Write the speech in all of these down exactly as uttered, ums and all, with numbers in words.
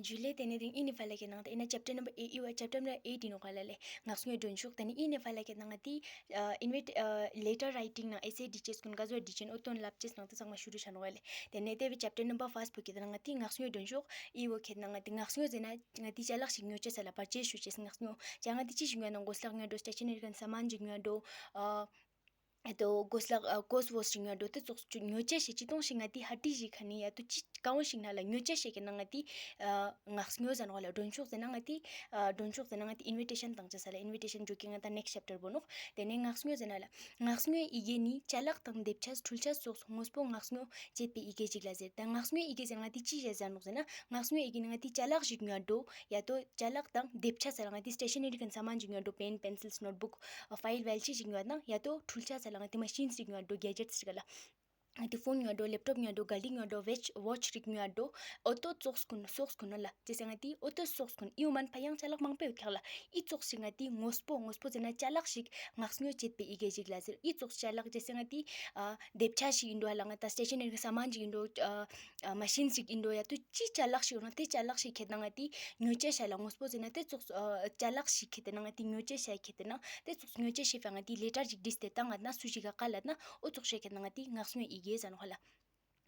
ཇུ་ལེ། ཏེ་ནེ་དེ་རིང་ཨི་ནེ་ཕར་ལ་ཁེ་ནང་ཏེ་ཨི་ན་ཅེབ་ཊར་ནམ་བར་ཨེ་ཨི་བ་ཅེབ་ཊར་ནམ་བར་ཨེ་ཊི་ནོག་ལ་ལེ། ངག་སྔོན་སྒྲོན་ཤོག། ཏེ་ནེ་ཨི་ནེ་ཕར་ལ་ཁེ་ནང་ཏེ་ཨ་ཨིན་ཝེཊ་ཨ་ལེ་ཊར་རའི་ཊིང་ནང་ཨེ་སེ་འབྲི་ཅེས་གུན་ག་ཟུག་འབྲི་ཅེན་འོ་ཏོན་ལབ་ཅེས་ནང་ཏེ་ཚང་མ་ཞུ་རུ་ཆ་ནོག་ལེ། ཏེ་ནེ་ཏེ་བོའེ་ཅེབ་ཊར་ནམ་བར་ཕར་སི་པོ་ཁེ་ཏེ་ནང་ང་ཏི་ངག་སྔོན་སྒྲོན་ཤོག། ཨི་བོ་ཁེ་ནང་ང་ཏི་ངག་སྔོན་ཟེར་ན་ང་ཏི་ཅ་ལག་ཞིག་ཉོ་ཅེས་ལ་པར་ཅེས་ཞུ་ཅེས་ངག་སྔོན། ཅ་ང་ཏི་ཅི་ཞིག་ཉོ་ན་གོས་ལག་ཉོ་འགྲོ། སྟེ་ཤ་ནེ་རི་གུན་སྨན་ཞིག་ཉོ་འགྲོ། ཨ་ཨ་ཏོ་གོས་ལག་ཨ་གོས་བོས་ཞིག་ཉོ་འགྲོ། ཏེ་ཙོགས་ཉོ་ཅེས་ཤིག་ཅི་ཏོང་ཞིག་ང་ཏི་ཧ་ཏི་ཞིག་ཁ་ནེ་ཡ་ཏོ་ཅི་ཀ་བོ་ཞིག་ན་ལ་ཉོ་ཅེས་ཤིག་ཁེ་ནང་ང་ཏི་ཨ་ངག་སྔོན་ཟེར་ནོག་ལ། སྒྲོན་ཤོག་ཟེར་ན་ང་ཏི་ཨ་སྒྲོན་ཤོག་ཟེར་ན་ང་ཏི་ཨིན་ཝི་ཊེ་ཤན་ཏང་ཅེས་ལ། ཨིན་ཝི་ཊེ་ཤན་ཇོ་ཁེ་ང་ཏ་ནེགསྚ་ཅེབ་ཊར་བོ་ནོག། ཏེ་ནེ་ངག་སྔོན་ཟེར་ན་ལ། ངག་སྔོན་ཡི་གེ་ནི་ཅ་ལག་དང་དེབ་ཆ་འཕྲུལ་ཆ་སོགས་དངོས་པོ་ངག་སྔོན་བྱེད་པའི་ཡི་གེ་ཞིག་ལ་ཟེར། ཏ་ངག་སྔོན་ཡི་གེ་ཟེར་ན་ང་ཏི་ཅི་ཞིག་ཟེར་ནོག་ཟེར་ན་ངག་སྔོན་ཡི་གེ་ནི་ང་ཏི་ཅ་ལག་ཞིག་ཉོ་འགྲོ་ཡ་ཏོ་ཅ་ལག་དང་དེབ་ཆ་ཟེར་ང་ཏི་སྟེ་ཤ་ནེ་རི་གུན་སྨན་ཞིག་ཉོ་འགྲོ། པེན་པེན་སིལ་ནོཊ་བུཀ་ཕའིལ་ཝའིལ་ཅི་ཞིག་ཉོ་ན་ཡ་ཏོ་འཕྲུལ་ཆ་ཟེར་ང་ཏི་མ་ཤིན་ཞིག་ཉོ་འགྲོ། གེ་ཇེཊ་ཞིག་ལ། ཏེ་ཕོན་ཉོ་འགྲོ། ལེབ་ཊོབ་ཉོ་འགྲོ། ག་ལི་ཉོ་འགྲོ། ཝོཆ་ཝོཆ་རིགས་ཉོ་འགྲོ། འོ་ཏོ་ཙོགས་གུན་སོགས་གུན་ལ། ཅེས་ང་ཏི་འོ་ཏོ་ཙོགས་གུན་ཨི་བོ་མན་ཕ་ཡང་ཅ་ལག་མང་པོ་ཡོད་ཀྱག་ལ། ཨི་ཙོགས་ཤིག་ང་ཏི་དངོས་པོ་དངོས་པོ་ཟེར་ན་ཅ་ལག་ཞིག་ངག་སྔོན་བྱེད་པའི་ཡི་གེ་ཞིག་ལ་ཟེར། ཨི་ཙོགས་ཅ་ལག་ཅེས་ང་ཏི་ཨ་དེབ་ཆ་ཞིག་ཨིན་འགྲོ་ལ་ང་ཏ་སྟེ་ཤ་ནེ་རི་གུན་སྨན་ཞིག་ཨིན་འགྲོ། ཨ་ཨ་མ་ཤིན་ཞིག་ཨིན་འགྲོ། ཡ་ཏོ་ཅི་ཅ་ལག་ཞིག་ཡོད་ན་ཏེ་ཅ་ལག་ཞིག་ཁེ་ཏེ་ནང་ང་ཏི་ཉོ་ཅེས་ཤ་ལ་དངོས་པོ་ཟེར་ན་ཏེ་ཙོགས་ཨ་ཅ་ལག་ཞིག་ཁེ་ཏེ་ནང་ང་ཏི་ཉོ་ཅེས་ཤ་ཁེ་ཏེ་ནང་ཏེ་ཙོགས་ཉོ་ཅེས་ཤེས་པ་ང་ཏི་ལེ་ཊར་ཞིག་བྲིས་ཏེ་ཏང་ང་ན་སུ་ཞིག་ག་ཀལ་ལ་ན་འོ་ཙོགས་ཤིག་ཁེ་ཏེ་ནང་ང་ཏི་ངག་སྔོན་ཡི་གེ་ཟེར་ནོག་ལ།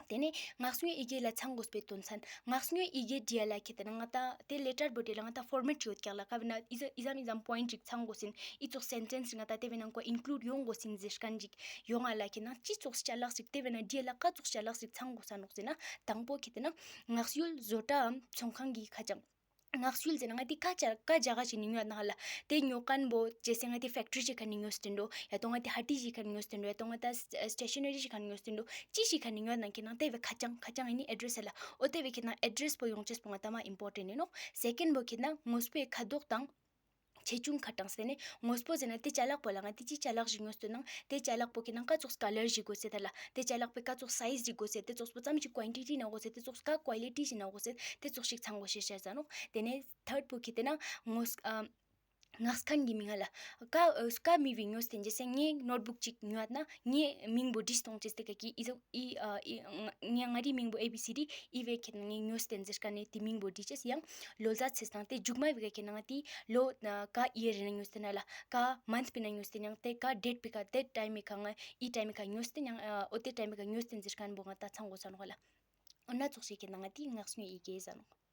ཏེ་ནེ་ངག་སྔོན་ཡི་གེ་ལ་ཚང་དགོས་པའི་དོན་ཚན། ངག་སྔོན་ཡི་གེ་བྲི་ཡ་ལ་ཁེ་ཏེ་ནང་ང་ཏ་ཏེ་ལེ་ཊར་བོ་བྲི་ཡ་ལ་ང་ཏ་ཕོར་མེཊ་ཡོད་ཀྱག་ལ། ཀ་བོ་ན་ཨི་ཙམ་ཨི་ཙམ་ཨི་ཙམ་པོའིནཊ་ཞིག་ཚང་དགོས་ཤེས། ཨི་ཙོགས་སེན་ཊེནས་ཞིག་ང་ཏ་ཏེ་བོའེ་ནང་ང་ཀོ་ཨིན་ཀླུཌ་ཡོང་དགོས་ཤེས་ཟེར་ཁན་ཞིག་ཡོང་ང་ལ་ཁེ་ནང་ཅི་ཙོགས་ཅ་ལག་ཞིག་ཏེ་བོའེ་ནང་ང་བྲི་ཡ་ལ་ཀ་ཙོགས་ཅ་ལག་ཞིག་ཚང་དགོས་ས་ནོག་ཟེར་ན་དང་པོ་ཁེ་ཏེ་ནང་ངག་ཡུལ་བཟོ་གྲྭའམ་ཚོང་ཁང་གི་ཁ་བྱང་། ངག་ཡུལ་ཟེར་ན་ང་ཏི་ཀ་ཅ་ཀ་ཇ་ག་ཞིག་ནེ་ཉོ་ན་ལ། ཏེ་ཉོ་ཁན་བོ་ཅེས་ང་ཏི་ཕེག་ཊི་རི་ཞིག་ཁ་ནེ་ཉོས་ཏེ་འགྲོ། ཡ་ཏོ་ང་ཏི་ཧ་ཏི་ཞིག་ཁ་ནེ་ཉོས་ཏེ་འགྲོ། ཡ་ཏོ་ང་ཏ་སྟེ་ཤ་ནེ་རི་ཞིག་ཁ་ནེ་ཉོས་ཏེ་འགྲོ། ཅི་ཞིག་ཁ་ནེ་ཉོ་ན་ཁེ་ནང་ཏེ་བོའེ་ཁ་བྱང་ཁ་བྱང་ཨི་ནི་ཨེ་ཌྲེས་ལ། འོ་ཏེ་བོའེ་ཁེ་ནང་ཨེ་ཌྲེས་པོ་ཡོང་ཅེས་པོ་ང་ཏ་མ་ཨིམ་པོར་ཊེནཊ་ཨིན་ནོག། སེ་ཀེནཌ་བོ་ཁེ་ནང་དངོས་པོའི་ཁ་དོག་དང་ཆེ་ཆུང་ཁ་གྲངས་ཟེར་ནེ་དངོས་པོ་ཟེར་ན་ཏེ་ཅ་ལག་པོ་ལ་ང་ཏི་ཅི་ཅ་ལག་ཞིག་ཉོས་ཏེ་ནང་ཏེ་ཅ་ལག་པོ་ཁེ་ནང་ཀ་ཙོགས་ཀ་ལར་ཞིག་དགོས་ཟེར་ཏ་ལ། ཏེ་ཅ་ལག་པོའེ་ཀ་ཙོགས་སའིཛ་ཞིག་དགོས་ཟེར། ཏེ་ཙོགས་པོ་ཙམ་ཞིག་ཀོན་ཊི་ཊི་ན་དགོས་ཟེར། ཏེ་ཙོགས་ཀ་ཀོ་ལི་ཊི་ཞིག་ན་དགོས་ཟེར། ཏེ་ཙོགས་ཤིག་ཚང་དགོས་ཤེས་ཤེས་ཟེར་ནོག། ཏེ་ནེ་ཐརཌ་པོ་ཁེ་ཏེ་ནང་ངོས་ཨ་ངག་ཁན་གི་མིང་ང་ལ་ཀ་ཨ་ཀ་མི་བོའེ་ཉོས་ཏེ་ཅེས་ངའེ་ནོཊ་བུཀ་ཅིག་ཉོ་ན་ངའེ་མིང་བོ་བྲིས་ཏོང་ཅེས་ཏེ་ཀ་ཀི་ཨི་ཟོ་ཨི་ཨ་ཨི་ང་ངའེ་མིང་བོ་ཨེ་བི་སི་ཌི་ཨི་བོའེ་ཁེ་ནང་ངའེ་ཉོས་ཏེ་ཟེར་ཁན་ནི་ཏེ་མིང་བོ་བྲི་ཅེས། ཡང་ལོ་ཟླ་ཚེས་དང་ཏེ་མཇུག་མ་བོའེ་ཁེ་ནང་ཏེ་ལོ་ཀ་ཡིར་ན་ཉོས་ཏེ་ན་ལ་ཀ་མནཐ་པོའེ་ནང་ཉོས་ཏེ་ཡང་ཏེ་ཀ་ཌེཊ་པོའེ་ཀ་ཏེ་ཊའིམ་མི་ཀ་ང་ཨི་ཊའིམ་མི་ཀ་ཉོས་ཏེ་ཡང་ཨ་འོ་ཏེ་ཊའིམ་མི་ཀ་ཉོས་ཏེ་ཟེར་ཁན་བོ་ང་ཏ་ཚང་དགོས་ས་ནོག་ལ། འོ་ན་ཙོགས་ཤིག་ཁེ་ནང་ང་ཏི་ངག་སྔོན་ཡི་གེ་ཟེར་ནོག།